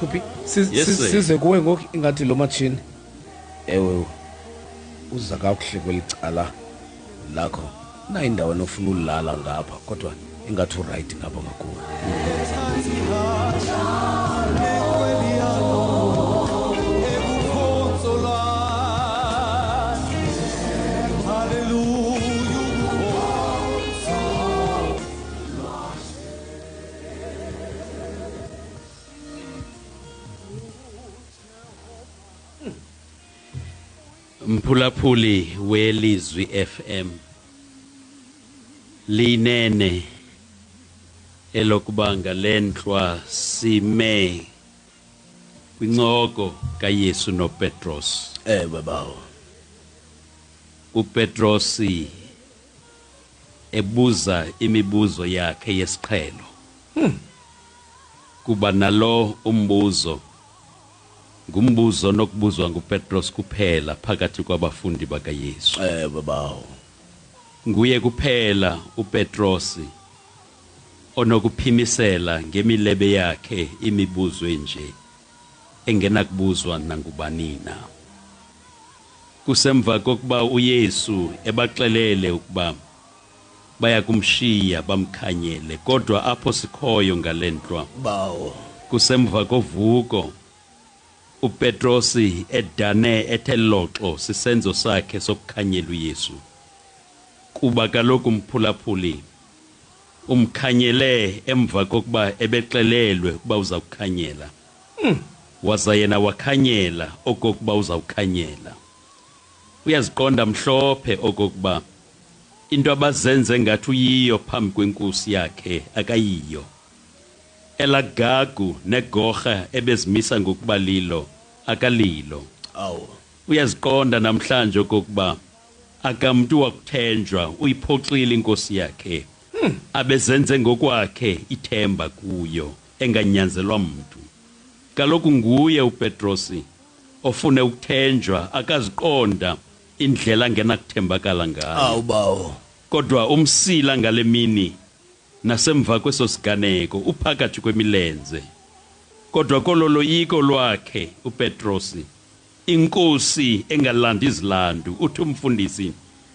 Sikhuphi size kuwe ngoku ingathi lo matshini ewe uza kakuhle kweli cala lakho nayo indawo enofuna ulala ngapha kodwa ingathi urayithi ngapha ngakuwe. Mphulaphuli weLizwi FM, linene elokuba ngalentlwa sime kwincoko kaYesu noPetros. Ewe bawo. uPetrosi ebuza imibuzo yakhe yesiqhelo. Kuba nalo umbuzo ngumbuzo onokubuzwa nguPetros kuphela phakathi kwabafundi bakaYesu. Ewe bawo. Nguye kuphela uPetrosi onokuphimisela ngemilebe yakhe imibuzo enje engenakubuzwa nangubanina. Kusemva kokuba uYesu ebaxelele ukuba baya kumshiya bamkhanyele, kodwa apho sikhoyo ngalentlwa bawo kusemva kovuko uPetrosi edane ethe loxo sisenzo sakhe sokukhanyela uYesu. Kuba kaloku umphulaphuli umkhanyele emva kokuba ebexelelwe ukuba uza kukhanyela. Waza yena wakhanyela okokuba uzawukhanyela. Uyaziqonda mhlophe okokuba into abazenze ngathi uyiyo phambi kwenkosi yakhe akayiyo. Elagagu negorha ebezimisa ngokuba lilo akalilo. Awu. Uyaziqonda namhlanje okokuba akamntu wakuthenjwa, uyiphoxile inkosi yakhe. Abezenze ngokwakhe ithemba kuyo enganyanzelwa mntu. Kaloku nguye uPetrosi ofune ukuthenjwa, akaziqonda indlela angenakuthembakala ngayo. Awu bawo. Kodwa umsila ngale mini nasemva kweso siganeko uphakathi kwemilenze. Kodwa kolo loyiko lwakhe uPetrosi, inkosi engalandi izilandu, uthi umfundisi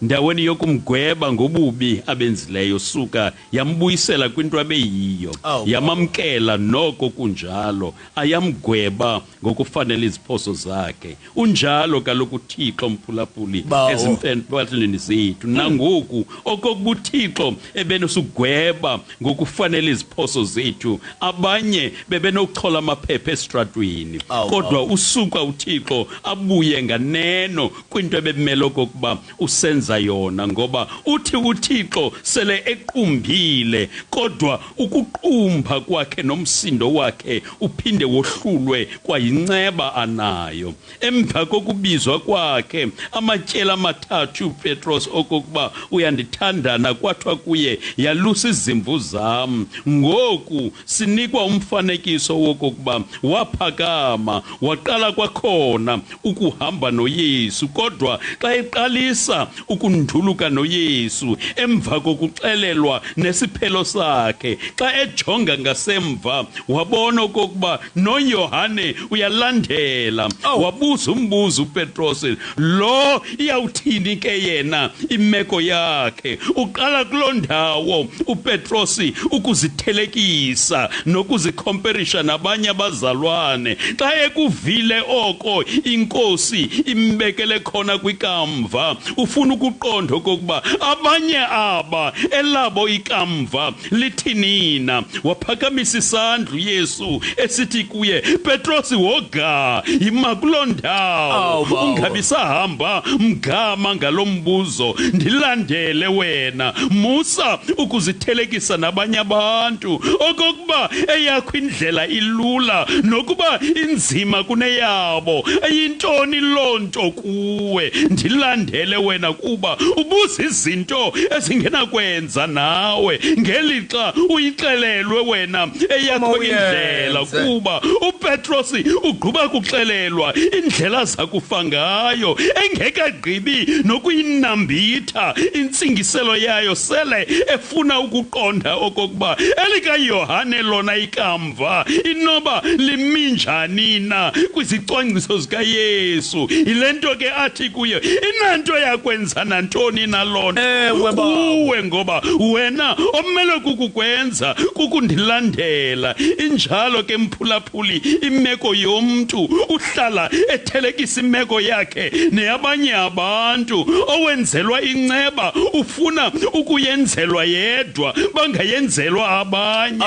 ndaweni yokumgweba ngobubi abenzileyo suka yambuyisela kwinto abeyiyo, yamamkela noko kunjalo, ayamgweba ngokufanele iziphoso zakhe. Unjalo kaloku uThixo mphulaphuli ezimpelweni zethu. Nangoku okokuba uThixo ebenosugweba ngokufanele iziphoso zethu, abanye bebenokuchola amaphepha esitratweni, kodwa usuka uThixo abuye nganeno kwinto ebemele okokuba usenza yona, ngoba uthi uThixo sele equmbile, kodwa ukuqumba kwakhe nomsindo wakhe uphinde wohlulwe kwayinceba anayo. Emva kokubizwa kwakhe amatyeli amathathu uPetros okokuba uyandithandana, kwathwa kuye yalusa izimvu zam. Ngoku sinikwa umfanekiso wokokuba waphakama waqala kwakhona ukuhamba noYesu, kodwa xa eqalisa ukunduluka noYesu emva kokuxelelwa nesiphelo sakhe, xa ejonga ngasemva wabona okokuba noYohane uyalandela. Wabuza umbuzo uPetros, lo iyawuthini ke yena imeko yakhe? Uqala kuloo ndawo uPetros ukuzithelekisa nokuzikhomperisha nabanye abazalwane. Xa ekuvile oko inkosi imbekele khona kwikamva, ufuna ukuqonda okokuba abanye aba elabo ikamva lithinina. Waphakamisa isandla uYesu esithi kuye, Petros, woga, yima kuloo ndawo, ungabi sahamba mgama ngalo mbuzo, ndilandele wena. Musa ukuzithelekisa nabanye abantu, okokuba eyakho indlela ilula nokuba inzima kuneyabo. Eyintoni loo nto kuwe? Ndilandele wena, kuba ubuza izinto ezingenakwenza nawe ngelixa uyixelelwe wena eyakho indlela, kuba uPetrosi ugquba kuxelelwa indlela zakufa ngayo engekagqibi nokuyinambitha intsingiselo yayo, sele efuna ukuqonda okokuba elikaYohane lona ikamva inoba liminjani na kwizicwangciso zikaYesu. Yile nto ke athi kuye, inanto yakwenza nantoni na loo nto kuwe, ngoba wena omele kukukwenza kukundilandela. Injalo ke mphulaphuli imeko yomntu, uhlala ethelekisa imeko yakhe neyabanye abantu. Owenzelwa inceba ufuna ukuyenzelwa yedwa, bangayenzelwa abanye.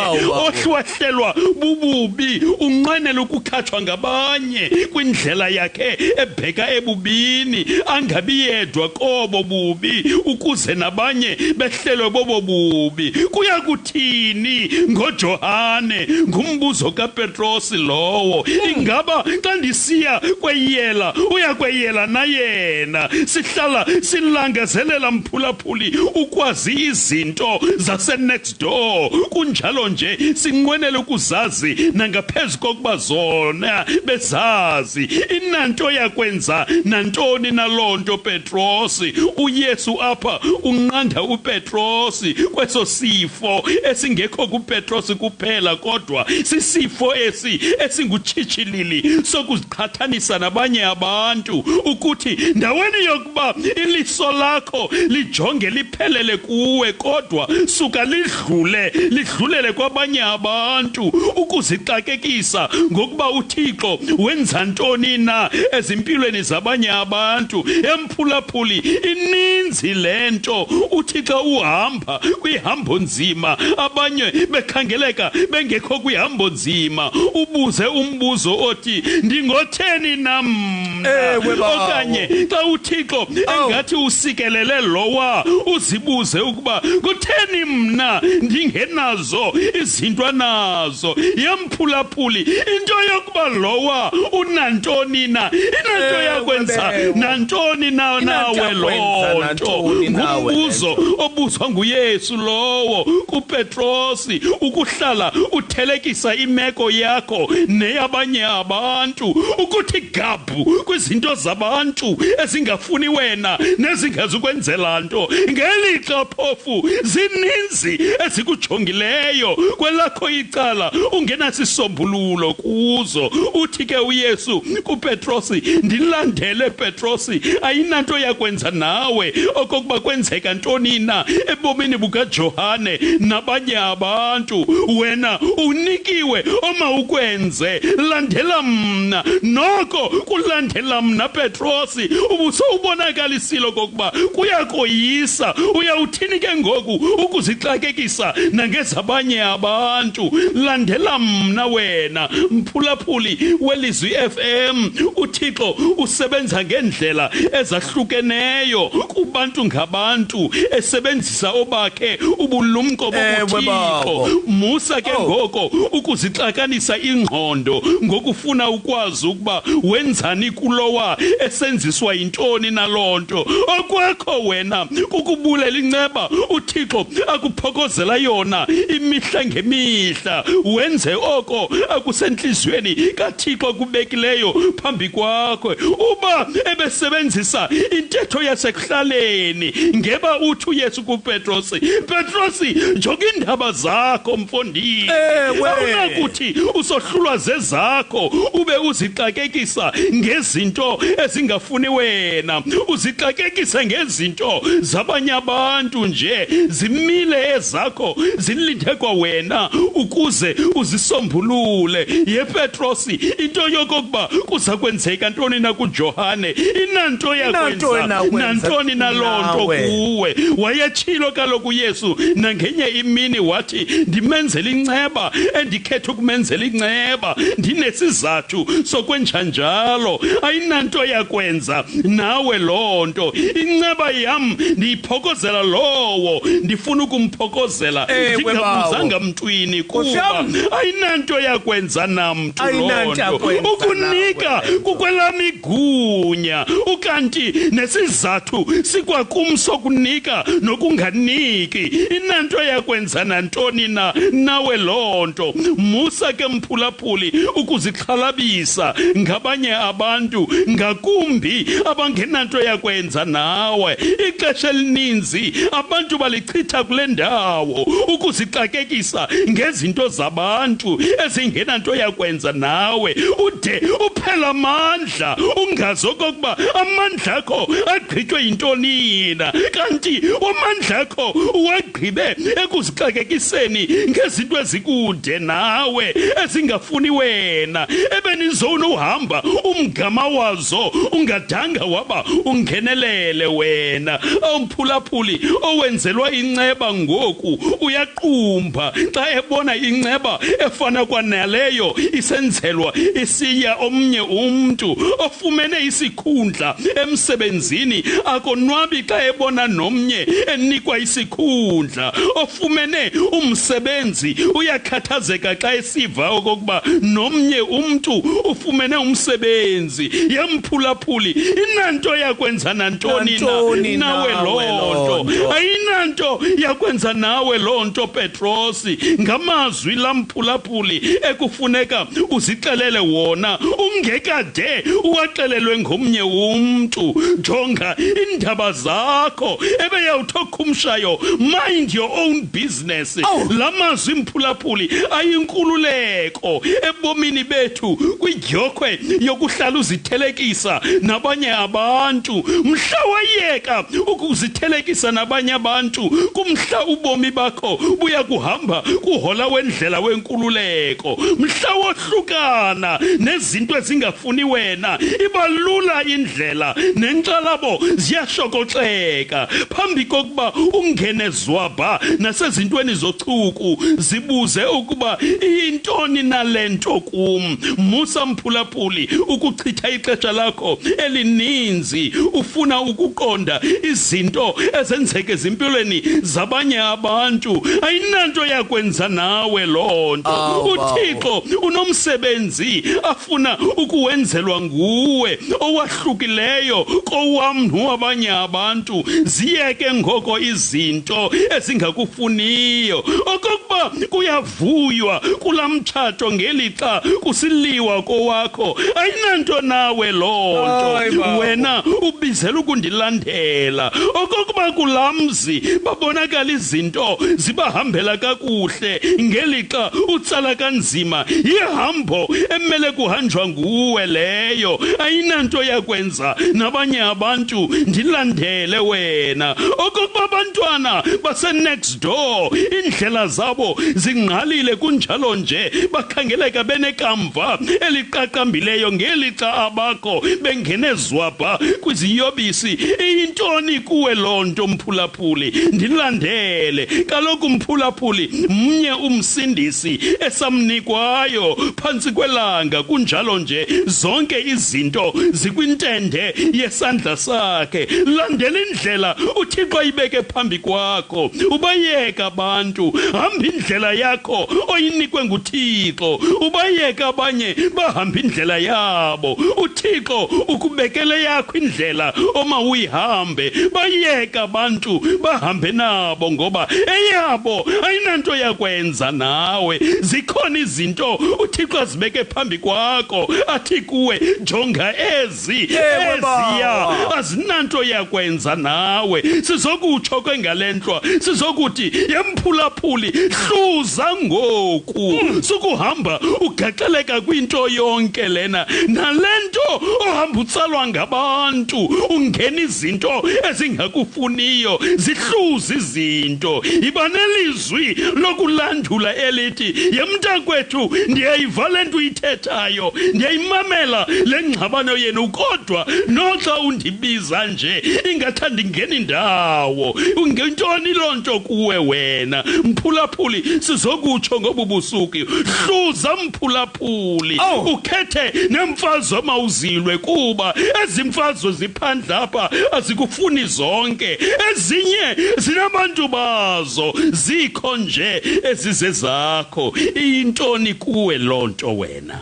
Ohlwahlelwa bububi unqwenela ukukhatshwa ngabanye kwindlela yakhe ebheka ebubini, angabi yedwa kobo bubi ukuze nabanye behlelwe bobo bubi. Kuya kuthini ngoJohane? Ngumbuzo kaPetrosi lowo. Ingaba xa ndisiya kweyela uya kweyela na yena? Sihlala silangazelela mphulaphuli ukwazi izinto zase-next door, kunjalo nje sinqwenela ukuzazi nangaphezu kokuba zona bezazi. Inanto yakwenza nantoni naloo nto Petrosi? uYesu apha unqanda uPetrosi kweso sifo esingekho kuPetrosi kuphela, kodwa sisifo esi esingutshitshilili sokuziqhathanisa nabanye abantu, ukuthi ndaweni yokuba iliso lakho lijonge liphelele kuwe, kodwa suka lidlule lidlulele kwabanye abantu, ukuzixakekisa ngokuba uThixo wenza ntoni na ezimpilweni zabanye abantu. Emphulaphuli, ininzi le nto. uThixo uhamba kwihambo nzima, abanye bekhangeleka bengekho kwihambo nzima. Ubuze umbuzo othi, ndingotheni na mna? Okanye xa uThixo engathi usikelele lowa, uzibuze ukuba kutheni mna ndingenazo izinto anazo. Yemphulaphuli, into yokuba lowa unantoni na, inanto yakwenza nantoni na nawe loo nto? Ngumbuzo obuzwa nguYesu lowo kuPetrosi, ukuhlala uthelekisa imeko yakho neyabanye abantu, ukuthi gabhu kwizinto zabantu ezingafuni wena nezingazukwenzela nto, ngelixa phofu zininzi ezikujongileyo kwelakho icala ungenasisombululo kuzo. Uthi ke uYesu kuPetrosi, ndilandele Petrosi, ayinanto yakwenza nawe okokuba kwenzeka ntoni na ebomini bukaJohane nabanye abantu. Wena unikiwe omawukwenze, landela mna. Noko kulandela mna Petrosi ubusowubonakalisile okokuba kuyakoyisa. Uyawuthini ke ngoku ukuzixakekisa nangezabanye abantu? Landela mna wena mphulaphuli welizwi FM. uThixo usebenza ngendlela ezahlukeneyo kubantu ngabantu, esebenzisa obakhe ubulumko bobuThixo. Musa ke ngoko ukuzixakanisa ingqondo ngokufuna ukwazi ukuba wenzani kulowa, esenziswa yintoni naloo nto. Okwakho wena kukubulela inceba uThixo akuphokozela yona imihla ngemihla, wenze oko akusentliziyweni kaThixo akubekileyo phambi kwakho. Uba ebesebenzisa intetho yasekuhlaleni, ngeba uthi uYesu kuPetrosi, Petrosi, jonga iindaba zakho mfondini, awunakuthi usohlulwa zezakho ube uzixakekisa ngezinto ezingafuni wena, uzixakekisa ngezinto zabanye abantu nje, zimile ezakho zilinde kwa wena ukuze uzisombulule. YePetrosi, into yokokuba kuza kwenzeka ntoni na kuJohane inanto yakwenza nantoni na loo nto kuwe. Wayetshilo kaloku uYesu nangenye imini wathi, ndimenzela inceba endikhetha ukumenzela inceba, ndinesizathu sokwenjanjalo. Ayinanto yakwenza nawe loo nto. Inceba yam ndiyiphokozela lowo ndifuna ukumphokozela, ndingabuzanga mntwini, kuba ayinanto yakwenza namntu loo nto. Ukunika kukwelam igunya, ukanti nesizathu sikwakum sokunika nokunganiki. Inanto yakwenza nantoni na nawe loo nto. Musa ke mphulaphuli mphulaphuli ukuzixhalabisa ngabanye abantu, ngakumbi abangenanto yakwenza nawe. Ixesha elininzi abantu balichitha kule ndawo ukuzixakekisa ngezinto zabantu ezingenanto yakwenza nawe, ude uphela amandla ungazi okokuba amandla akho agqitywe yintonina, kanti amandla akho uwagqibe ekuzixakekiseni ngezinto ezikude nawe ezingafuni wena, ebenizona uhamba umgama wazo ungadanga waba ungenelele wena. Umphulaphuli owenzelwa inceba ngoku uyaqumba xa ebona inceba efana kwanaleyo isenzelwa isiya omnye umntu ofumene isikhundla emsebenzini, akonwabi xa ebona nomnye enikwa isikhundla. Ofumene umsebenzi uyakhathazeka xa esiva okokuba nomnye umntu ufumene umsebenzi. Yemphulaphuli, inanto yakwenza nantoni nawe loo nto? Ayinanto yakwenza nawe loo nto, Petrosi. Ngamazwi lamphulaphuli ekufuneka uzixelele wona ungekade uwaxelelwe ngomnye umntu. Jonga iindaba zakho ebeyawuthi okhumshayo, mind your own business. La mazwi mphulaphuli ayinkululeko ebomini bethu kwidyokhwe yokuhlala uzithelekisa nabanye abantu. Mhla wayeka ukuzithelekisa nabanye abantu, kumhla ubomi bakho buya kuhamba kuhola wendlela wenkululeko. Mhla wohlukana nezinto ezingafuni wena, iba lula indlela nenkxalabo ziyashokoxeka. Phambi kokuba ungene zwabha nasezintweni zochuku, zibuze ukuba iyintoni nalento kum. Musa mphulaphuli ukuchitha ixesha lakho elininzi ufuna ukuqonda izinto ezenzeke ezimpilweni zabanye abantu. Ayinanto yakwenza nawe loo nto. UThixo unomsebenzi afuna ukuwenzelwa nguwe owahlukileyo kowam nowabanye abantu. Ziyeke ngoko izinto ezingakufuniyo. Okokuba kuyavuywa kulaa mtshato ngelixa kusiliwa kowakho, ayinanto nawe loo nto. Wena ubizela ukundilandela. Okokuba kulaa mzi babonakala izinto zibahambela kakuhle ngelixa utsala kanzima, yihambo emele kuhanjwa nguwe leyo. Ayinanto yakwenza nabanye abantu, ndilandele wena. Okokuba abantwana base-next door indlela zabo zingqalile kunjalo nje bakhangeleka benekamva eliqaqambileyo ngelixa abakho bengene zwabha kwiziyobisi, iyintoni kuwe loo nto mphulaphuli? Ndilandele. Kaloku mphulaphuli, mnye umsindisi esamnikwayo phantsi kwelanga, kunjalo nje zonke izinto zikwintende yesandla sakhe. Landela indlela uThixo ayibeke phambi kwakho, ubayeka abantu, hamba indlela yakho oyinikwe nguThixo, ubayeka abanye bahamba indlela yabo. UThixo ukubekele yakho indlela omawuyihambe, bayeka abantu bahambe nabo ngoba eyabo ayinanto yakwenza nawe. Zikhona izinto uThixo azibeke phambi kwakho athi kuwe jonga ezi, eziya azinanto yakwenza nawe. Sizokutsho ke ngalentlwa, sizokuthi yemphulaphuli, hluza ngoku, sukuhamba ugaxeleka kwinto yonke lena nalento ohamba utsalwa ngabantu, ungena izinto ezingakufuniyo, zihluza izinto. Iba nelizwi lokulandula elithi yemntakwethu, ndiyayiva le nto uyithethayo, ndiyayimamela le ngxabano yenu, kodwa noxa undibiza nje ingathanda ingena indawo. Ungentoni loo nto kuwe wena mphulaphuli? Sizokutsho ngobu busuku, hluza mphulaphuli, ukhethe nemfazwe mawuzilwe, kuba ezi mfazwe ziphandle apha azikufuni zonke, ezinye zinabantu bazo, zikho nje ezizezakho. Iyintoni kuwe loo nto wena?